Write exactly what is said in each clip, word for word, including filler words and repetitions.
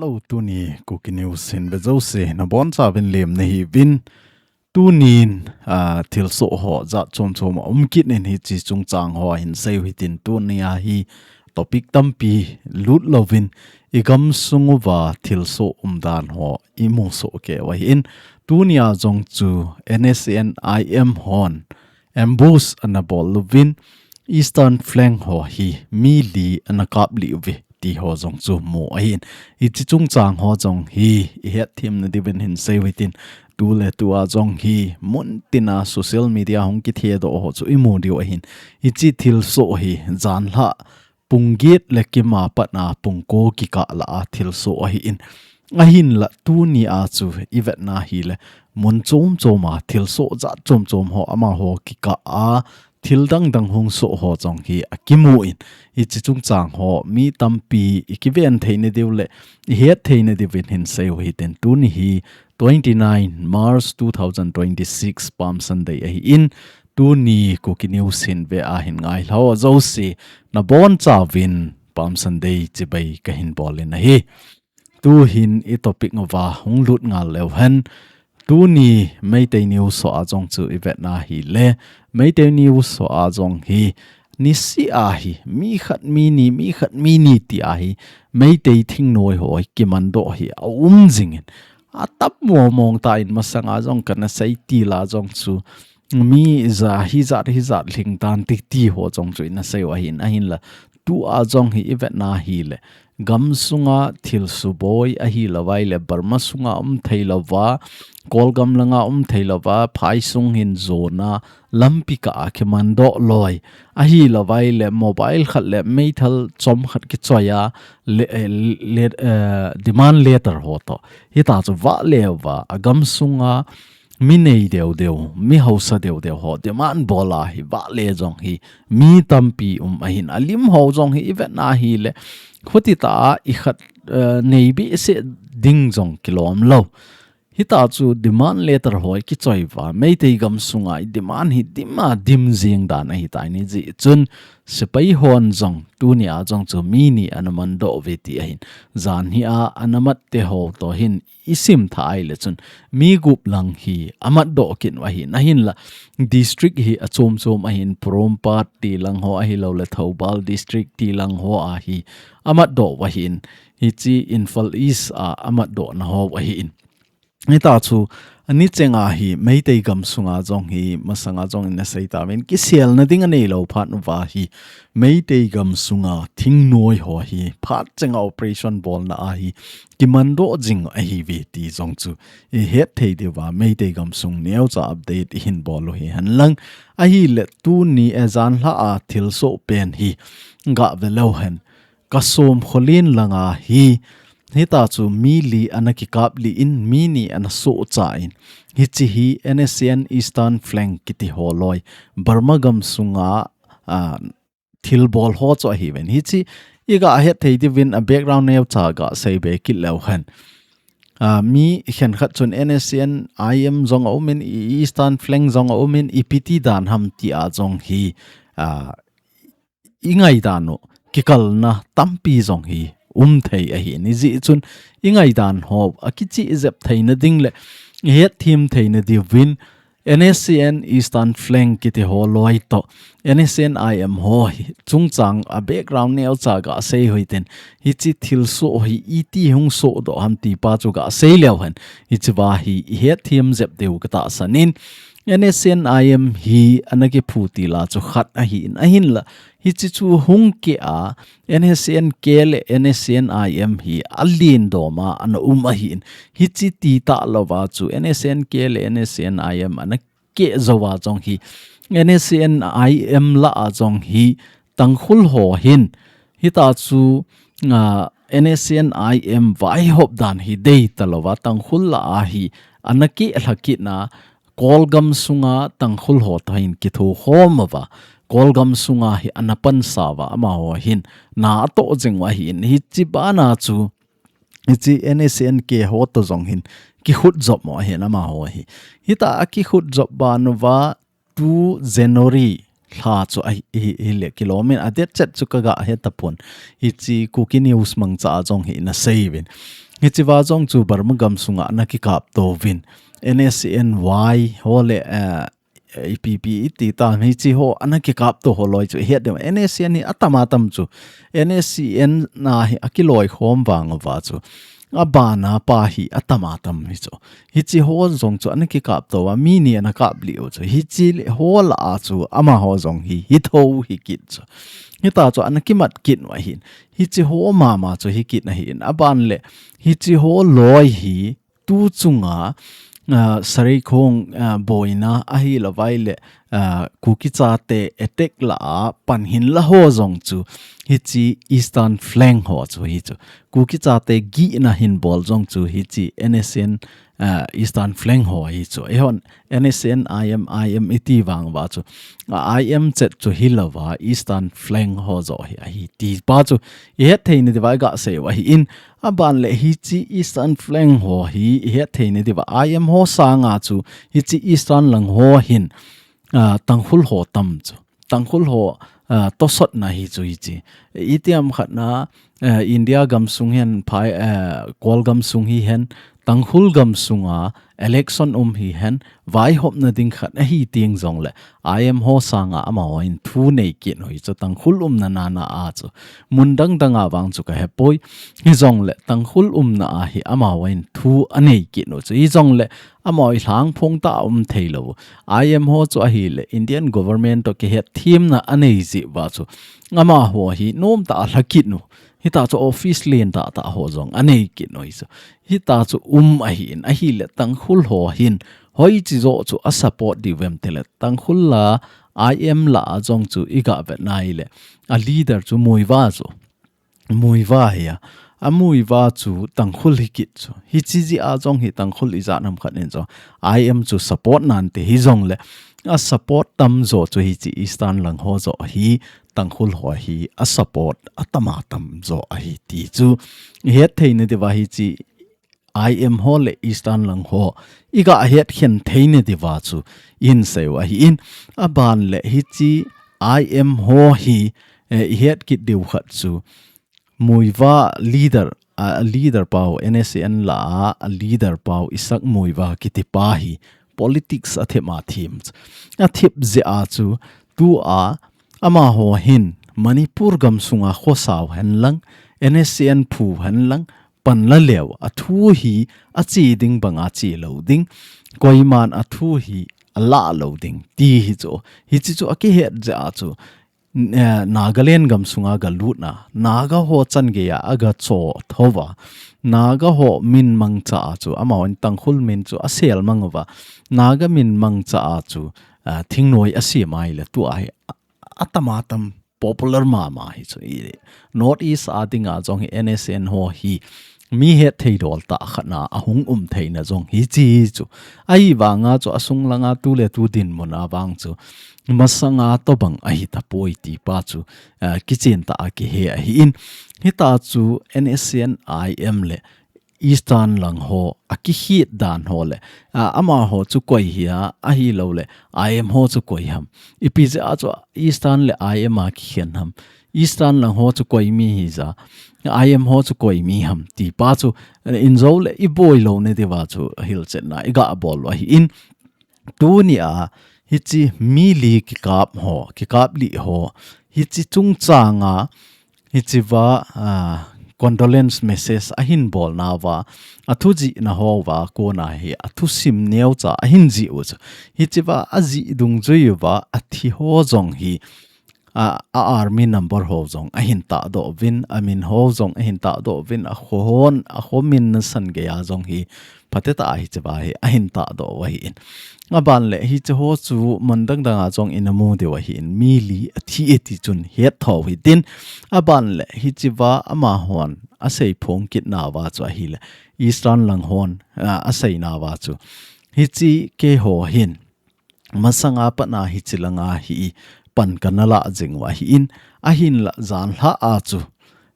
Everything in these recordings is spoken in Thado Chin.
Hello, tuni Kuki News hin ve jouse nabonchauvin lemna hiuvin. Tunin, ah, thilsoh ho jat chom chom aum kit in hiche chungchang ho hin seiu hitin, tunia hi topic tampi lut louvin igamsung uva thilsoh umdan ho imusoh keiu ahin. Tunia jong chu N S C N I M hon ambush ana bol uvin, Eastern Flank ho hi mi li ana kaplih uve ti ho jong chu mu ahin. Hiche chungchang ho jong hi ihet themna diuvin hin seiu hitin, tuletua jong hi muntina social media hung kithedoh ho chu imu diu ahin. Hiche thilsoh hi janhi pung get le kima patna pung ko kikah lah a thilsoh ahin. Ahinla tunia chu ivetna hile mun chom choma thilsoh jat chom chom ho amaho kikah a thil dang dang hung soh ho jong hi akimu in. Hiche chungchang ho mi tampi ikiven theina diu le ihet theina diuvin hin seiu hitin, tuni hi twenty nine March two thousand twenty six Palm Sunday ahin. Tuni Kuki News hin ve a hin ngailhau jouse nabonchauvin Palm Sunday chibai kahin bolin ahi. Tuhin i topic uva hung lut ngal leu hen. Tuni Meitei News ho a jong chu ivetna hile, Meitei News ho a jong hi niseh a hi mi khat mi ni, mi khat mi ni tia hi Meitei thingnoi ho hi kimandoh hi aum jingin. Atap mong mong tan masanga jong kana sei tila jong chu mi ja hijat hijat lhing tan titi ho jong chu ina seiu ahin, ahinla tua jong hi ivetna hile gamsunga thilsuboi ahilouva ile Burma sunga um theilouva, Kolgam langa um theilouva, phaisung hin jona lampi kah a kimandoh loi ahilouva ile mobile khat le meithal chom khat kichoiya le, eh, le, eh, demand letter ho toh hita chu vahle uva agamsunga mi nei deu deu, mi hausa deu deu ho demand bol a hi vahle jong hi mi tampi um ahin, alim ho jong hi ivetna hile khuti ta a ikhat, eh, nei behseh ding jong kilom lou. Hita chu demand letter ho kichoi uva Meitei gamsunga i demand hi dima dim jing dan ahitai, ni jeh chun sepai hon jong tunia jong chu mi ni ana mandoh uve ti ahin. Janhi a ana mat te ho toh hin isim tha a ile chun mi gup lang hi amatdoh kit u ahin, ahinla district hi achom chom ahin, Porompat ti lang ho ahilou le Thoubal district ti lang ho a hi amatdoh u ahin, hiche Imphal East a amatdoh na ho ahin. Hita chu ani chenga hi Meitei gamsunga jong hi masanga jong ina sei tauvin kiselna ding anei lou phat uva hi Meitei gamsunga thingnoi ho hi phat chenga operation bolna a hi kimandoh jing ahiuve ti jong chu ihet thei diuva Meitei gamsung neocha update ihin bol u hihen lang. Ahile tuni e janhi a thilsoh pen hi gah ve leu hen. Kasom Khullen langa hi hita chu mi li ana kikaplih in mi ni ana sohcha in. Hiche hi N S C N Eastern Flank kiti ho loi Burma gamsunga, ah, thilbol ho chu ahiuvin. Hiche igah het thei diuvin a background neocha gah sei be kit leu hen. Ah, mi khenkhat chun N S C N I M jong aumin, Eastern Flank jong aumin, ipi ti dan ham tia jong hi, ah, ingaidan u kikalna tampi jong hi um thei ahin, hijeh chun ingaidan ho akichih jep theina ding le ihet them theina diuvin N S C N Eastern Flank kiti ho loi toh N S C N I M ho hi chungchang a background neocha gah sei u hitin, hiche thilsoh hi iti hung sohdoh ham ti pa chu gah sei leu hen, hichea hi ihet them jep diu katahsan in. N S C N I M hi ana kiphu tila chu khat ahin, ahinla hiche chu hung keh a N S C N K le N S C N I M hi alen doma ana um ahin, hiche ti talouva chu N S C N K le N S C N I M ana keh jouva jong hi N S C N I M lah a jong hi Tangkhul ho hin hita chu, ah, N S C N I M vaihop dan hi dei talouva Tangkhul lah a hi ana keh lha kit na, Kolgam sunga Tangkhul ho toh hin kithokhom uva, Kolgam sunga hi ana pansa uva, amaho hin na atoh jing u ahin, hiche bana chu hiche N S C N K ho toh jong hin kikhut jop u ahin amaho hi. Hita akikhut jop ban uva two January lha chu ahi, hi, hile kilom in a date chet chu kagah he tapon. Hiche Kuki News mangcha a jong hi ina sei uvin. Hichiva jong chu Burma gam sunga ana kikap to vin. N S C N Y ho le, eh, I P P iti ta, hichi ho ana kikap to ho loi chu het dem. N S C N hi atam atam chu. N S C N na hi akiloi khom vang uva chu. Abana pa hi atam atam hi chu. Hichi ho jong chu ana kikap to a, mi ni ana kap liu chu. Hichi le ho la a chu amaho jong hi, hi tho hi kit chu. Hita chu ana kimat kit u ahin. Hichi ho mama chu hi kit na hin. Aban le, hichi ho loi hi tu chunga, ah, Sareikhong, ah, boina ahi lo vai le, ah, Kuki chate attack la a pan hin la ho jong chu hichi Eastern Flank ho chu hi chu. Kuki chate gihna hin bol jong chu hichi N S C N, ah, Eastern Flank ho hi chu. Eihon N S C N I M, I M iti vang uva chu. Ah, I M chet chu hi lo va Eastern Flank ho jo hi ahi ti pa chu. I het thei na diva i ga sei u ahin. Aban le hichi Eastern Flank ho hi i het thei na diva I M ho sanga chu hichi Eastern lang ho hin, ah, Tangkhul ho tam chu. Tangkhul ho, ah, tosot na hi chu hichi. Itiam khat na, ah, India gam sung hen, phai, ah, Kol gam sung hi hen, Tangkhul gam sunga election um hi hen, vaihopna ding khat ahi ting jong le, I M ho sanga amaho in thu nei kit u hi chu Tangkhul umna na na a chu. Mun dang dang a vang chu ka hepoi. Hi jong le, Tangkhul umna a hi amaho in thu anei kit u chu. Hi jong le, amaho i lhang phong ta um thei lo. I M ho chu ahi le, Indian government to kihet themna anei ji uva chu. Amaho hi nom ta a lha kit u. Hita chu office len ta ta ho jong anei kit u hi chu. Hita chu um ahin, ahi le Tangkhul ho hin. Hoi chi jo chu a support di vem te le. Tangkhul la, I M la a jong chu i ga vet nai le. A leader chu Muivah chu. Muivah hi a. A Muivah chu Tangkhul hi kit chu. Hichi ji a jong hi Tangkhul i ja nam khat in chu. I M chu support nan te hi jong le. A support tam jo chu hichi Eastern lang ho jo hi. Tangkhul ho hi a support a tam a tam jo ahi ti chu. I het thei na diva hichi I M ho le Eastern lang ho. I ga het khen thei na diva chu. In sei u ahin. Aban le hichi I M ho hi, eh, i het kit diu khat chu. Muivah leader, a leader pau, N S C N la a leader pau Isaac Muivah kiti pa hi. Politics a them a them. A them ji a chu. Tu a amaho hin Manipur gam sunga khosau hen lang, N S C N phu hen lang, pan la leu, a thu hi a chi ding banga chi lo ding, koiman a thu hi a la lo ding, ti hi chu, hichi chu a kihet ja chu, n-, eh, Nagaland gam sunga ga lutna, Naga ho chan gei a a ga cho thova, Naga ho min mang cha a chu, amahon Tangkhul min chu a sel mang uva, Naga min mang cha a chu, ah, thingnoi a siam ai le tu a hi, a, a tam a tam popular mama hi chu i North East a dinga jong hi N S C N ho hi mi het thei dol ta khat na a hung um thei na jong hi chi chu. Ahi vanga chu a sung langa tu le tu dinmun a vang chu masanga to bang ahi ta poi ti pa chu, ah, kichen ta a kihe ahi in. Hita chu N S C N I M le Eastern lang ho, a kihit dan ho le, a, amaho chu koi hi a, ahi lo le, I M ho chu koi ham. Ipi jeh a chu Eastern le I M a kikhen ham. Eastern lang ho chu koi mi hi ja, I M ho chu koi mi ham. Ti pa chu, eh, in jo le, i boi lo ne diva chu hilchetna, i ga bol u ahi in. Tuni a, hichi mi li kikap ho, kikap li ho, hichi chungchang a, hichi va, ah, condolence message a hin bol na va, a thu jih na ho va, kona hi, a thu sim neo cha a hin jih u chu. Hichi va, a jih dungjui u va, a thi ho jong hi, a, a army number ho jong a hin ta do vin, a min ho jong a hin ta do vin, a kho hon, a kho min na san gei a jong hi, pate ta a hichi va hi, a hin ta do va hi in. A ban le hichi ho chu mun dang dang a jong in a mu diu ahi in, mi li a thi e ti chun het tho hi tin. A ban le hichi va amahon a sei phong kit na va chu ahi le, Eastern lang hon, a, a sei na va chu. Hichi keiho hin, masanga pat na hichi langa hi pan ka na la jing u ahi in, a hin la jan lha a chu,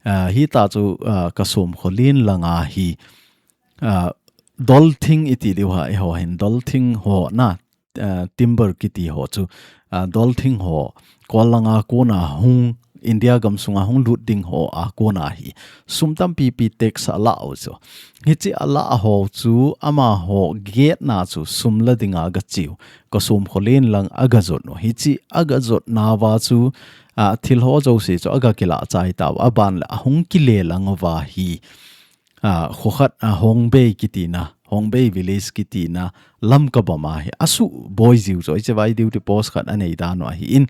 a, hita chu, a, ka som kholin langa hi, a, Dolthing i ti diu ha, eiho hin Dolthing ho na, a, timber kiti ho chu, a, Dolthing ho, Kol langa kona hung, India gam sunga hung lut ding ho a kona hi sum tampi pi tax a la u chu. Hichi a la ho chu amaho gate na chu sum la dinga ga chiu. Ka sum kholin lang a ga jot no. Hichi a ga jot na va chu a thil ho jo si chu a ga kila chai ta a ban le a hung kile lang va hi. A, khokhat a Hongbei kitina, Hongbei village kitina, lam ka bama hi, a su boi jiu choi che vai duty post khat a nei dan u ahi in.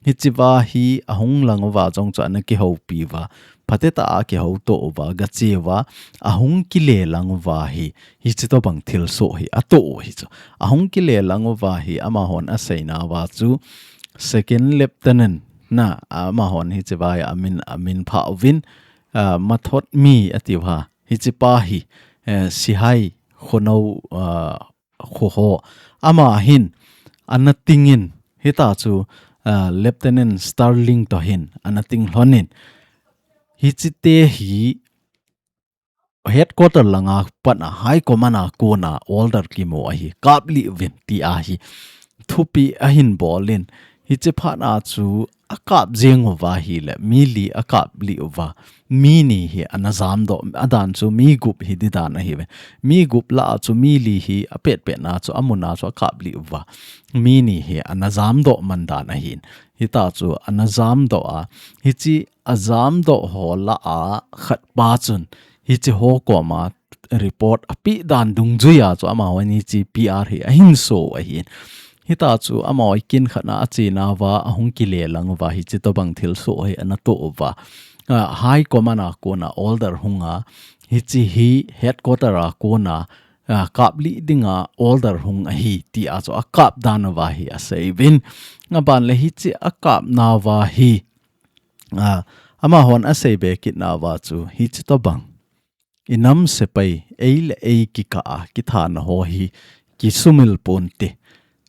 Hichi va hi a hung lang va jong chu ana kihoupi va, phate ta a kihou to va, ga che va, a hung kile lang va hi, hichi to bang thil so hi, a to hi chu. A hung kile lang va hi, amahon a seina va chu, second lieutenant na, amahon hichi va a min, a min pha uvin, a, Mathot mi a ti va, hichi pa hi, eh, Sihai Khono, a, Khoho. Ama hin, ana tingin, hita chu, a, Lieutenant Starling to hin, ana ting hlonin. Hichi te hi, headquarter langa pat a high command a kona order kimu ahi, kap li vin ti ahi. Thupi a hin bolin, hichi phat a chu a kap jeng uva hi le, mi li a kap li uva. Mi ni hi ana jam doh, a dan chu mi gup hi di dan ahi ve. Mi gup la a chu mi li hi a pet pet na chu a mun a chu a kap li uva. Mi ni hi ana jam doh man dan ahin. Hita chu ana jam doh a. Hichi a jam doh ho la a khat pa chun. Hichi ho koma report a pi dan dungjui a chu amahon hichi P R hi a hin so ahin. Hita chu amaho kin khat na a china va a hung kile lang va hichi to bang thil so hi ana to va. A, high command a kona order hung a hichi hi headquarter a kona, a, kap li dinga order hung ahi ti a chu a kap dan va hi a sei vin. A ban le hichi a kap na va hi. A, amahon a sei be kit na va chu hichi to bang. I nam sepai, ei le ei kikah a, kithana ho hi, kisumil pon te.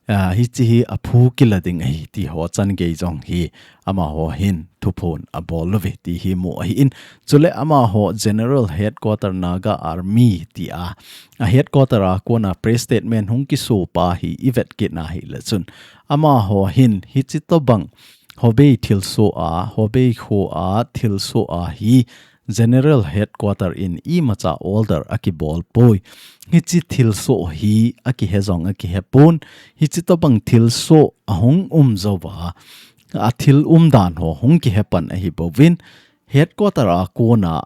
A, hichi hi a phu kila ding ahi, ti ho chan gei jong hi, amaho hin, thuphon a bol love, ti hi mu ahi in. Chule amaho General Headquarter Naga Army, ti a, a headquarter a kona press statement hung kiso pa hi, i vet kit na hi le chun. Amaho hin, hichi to bang, Hobei thil so a, Hobei kho a, thil so a hi, General Headquarter in imacha order a kibol poi. Hichi thil so hi a kihe jong a kihe pon. Hichi to bang thil so a hung um jo va. A thil um dan ho hung kihe pan ahi bovin. Headquarter a kona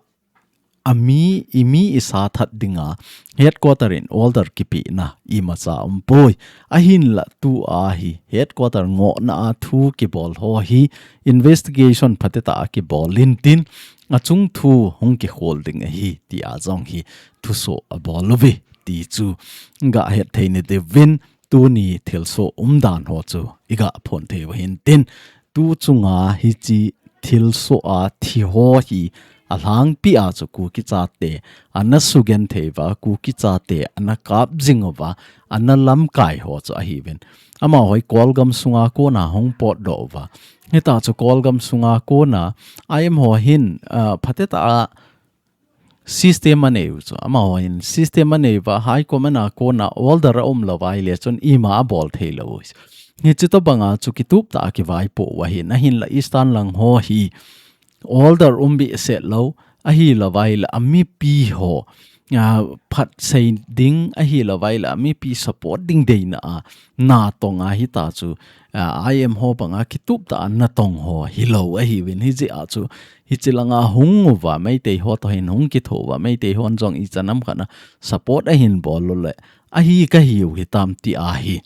a mi, i mi i sa that dinga. Headquarter in order kipi na imacha um poi. Ahin la tu a hi. Headquarter ngo na a thu kibol ho hi. Investigation phate ta a kibol in tin. A chung thu hung kikhol ding ahi ti a jong hi thuso a bol uve ti chu ga het thei ni de vin tuni thil so um dan ho chu i ga phon thei u hin tin tu chunga hichi thil so a thi ho hi a lhangpi a chu Kuki chate ana sugen thei va Kuki chate ana kap jing uva ana lamkai ho chu ahi vin. Amaho hi Kolgam sunga kona hung pot doh uva. Hita chu Kolgam sunga kona, I M ho hin, ah, phate ta a system a nei u chu. Amaho hin system a nei uva, high command a kona order a um lo vai le chun ima a bol thei lo u. Hichi to banga chu kitup ta a kivaipo u ahin, ahin la Eastern lang ho hi order um behseh lo, ahi lo vai le a mipi ho, a, phat sei ding, ahi lo vai le a mipi support ding deina a, na tong a hita chu, a, I M ho banga kitup ta a na tong ho hi lo ahi vin hijeh a chu, hichi langa hung uva, Meitei ho to hin hung kitho uva, Meitei hon jong i chanam khat na support ahin bol lo le, ahi ka hiu hitam ti a hi.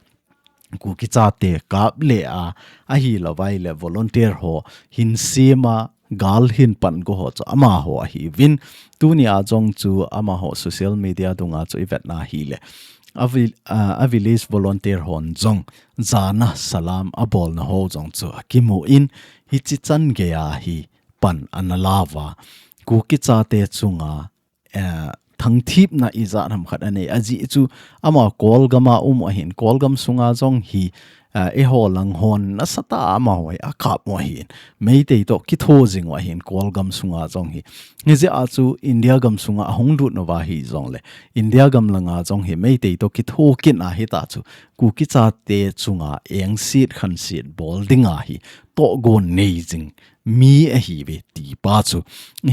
Kuki chate kap le a, ahi lo vai le volunteer ho hin sima gal hin pan go ho chu amaho ahi vin. Tuni a jong chu amaho social media dunga chu i vet na hi le. A vi-, a, a village volunteer hon jong jana salam a bol na ho jong chu a kimu in hichi chan gei a hi pan ana la uva. Kuki chate chunga eh, thangthipna ijat ham khat anei. Ajeh chu ama Kolgam a um ahin, Kolgam sunga jong hi, eh, eiho lang hon nasatah a amaho hi akap u ahin. Meitei to kitho jing u ahin, Kolgam sunga jong hi. Hijeh a chu India gam sunga ahung lut uva hi jong le. India gam langa jong hi Meitei to kitho kin a hita chu. Kuki chate chunga engset khanset bol ding a hi. Tohgon nei jing. mi ahiuve ti pa chu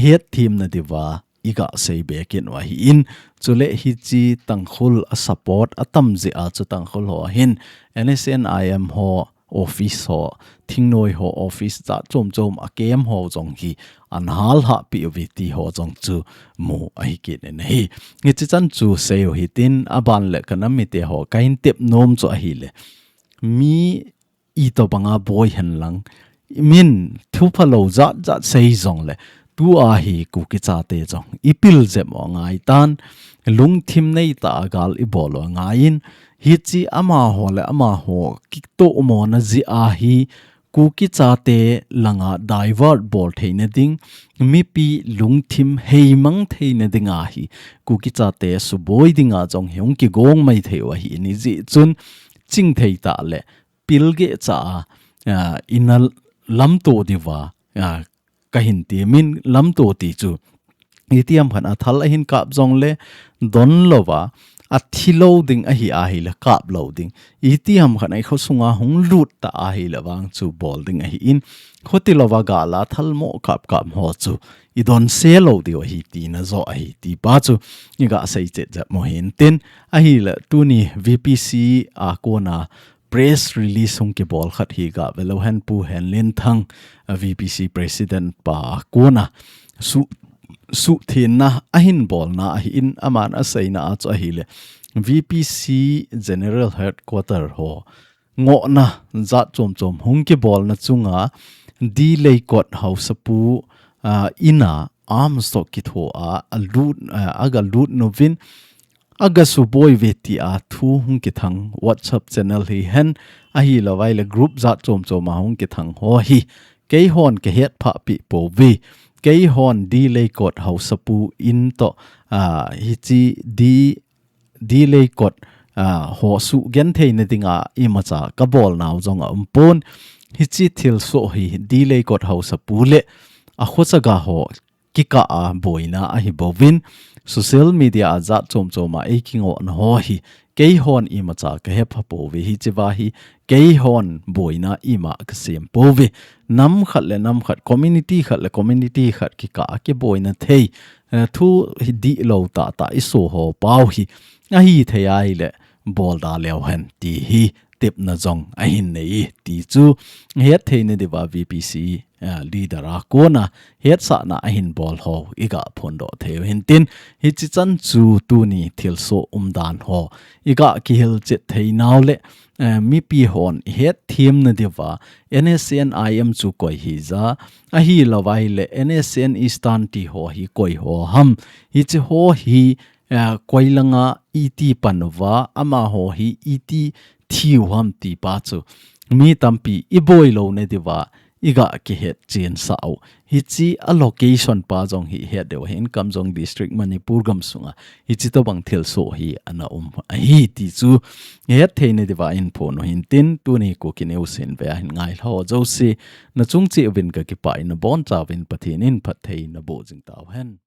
hetthemna diuva iga sei be kit u ahin, chule hiche Tangkhul a support atam jeh a chu Tangkhul ho hin N S C N I M ho office ho, thingnoi ho office jat chom chom a camp ho jong hi ana hal hahpeh uve ti ho jong chu mu ahi kit in ahi. Hiche chan chu sei u hitin, aban le ka nam mite ho kahin tep nom chu ahile, mi itobanga boi hen lang, min thuphalou jat jat sei jongle, tua hi Kuki chate jong ipil jep u angai tan, lungthim neitah a gal ibol u angaiyin, hiche amaho le amaho kitohmona jeh a hi Kuki chate langa divert bol theina ding, mipi lungthim heimang theina dinga hi Kuki chate suboi dinga jong hi hung kigong mai thei u ahi, hijeh chun chingthei tah le pilgeh cha a, a, ina lamto diuva, a, kahin temin, lamto ti chu itiham khat a thal ahin kap jongle donlouva, athilou ding ahi ahile kaplou ding. Itiham khat a ikhosunga hung lut ta ahile vang chu bol ding ahin, khutilouva gal a thal mo kap kap ho chu idonse lou diu ahi tina joh ahi ti pa chu iga sei chet jep u hintin, ahile tuni V P C a kona press release hung kibol khat hi ga velou hen, Pu Henlinthang, a V P C president pa a kona su-, suhthengna ahin bolna ahin, aman aseina a chu ahile V P C General Headquarter ho ngohna jat chom chom hung kibolna chunga D Leikot Haosapu, a, ina arms toh kitho a, alut, a, aga lut uvin, aga suboi uve tia thu hung kithang WhatsApp channel hihen, ahilouva ahile group jat chom chom a hung kithang ho hi keihon kahet phah peh pouve. Keihon D Leikot Haosapu in toh, a, hiche D, D Leikot, a, ho suhgenthei na dinga imacha kabol nau jong aumpon. Hiche thilsoh hi D Leikot Haosapu le akhosaga ho kikah a boina ahi bouvin, social media a jat chom chom a eikingohna ho hi keihon imacha kahe pha pouve, hichea hi keihon boina ima kasem pouve. Nam khat le nam khat, community khat le community khat kikah a kiboina thei, eh, thu hi dihlou tah tah iso ho pau hi ahithei ahile bol da leu hen ti hi tepna jong ahin nei ti chu hetthei na diuva V P C, eh, leader a kona hetsahna ahin bol ho iga phondoh thei u hintin, hiche chan chu tuni thilsoh umdan ho iga kihilchet thei nau le, eh, mipi hon ihetthem na diuva N S C N I M chu koi hija, ahilouva ahile N S C N Eastern ti ho hi koi ho ham, hiche ho hi, eh, koi langa iti pan uva, amaho hi iti thiu ham ti pa chu mi tampi iboi lou na diuva iga kihetchen sah u. Hiche a location pa jong hi het diu ahin, Kamjong District, Manipur gamsunga hiche tobang thilsoh hi ana um ahi ti chu hetthei na diuva eihin phon u hintin, tuni Kuki News hin ve ahin ngailha ho jouse, nachung cheh uvin kakipah in, nabonchauvin Pathen in phatthei naboh jing tauhen.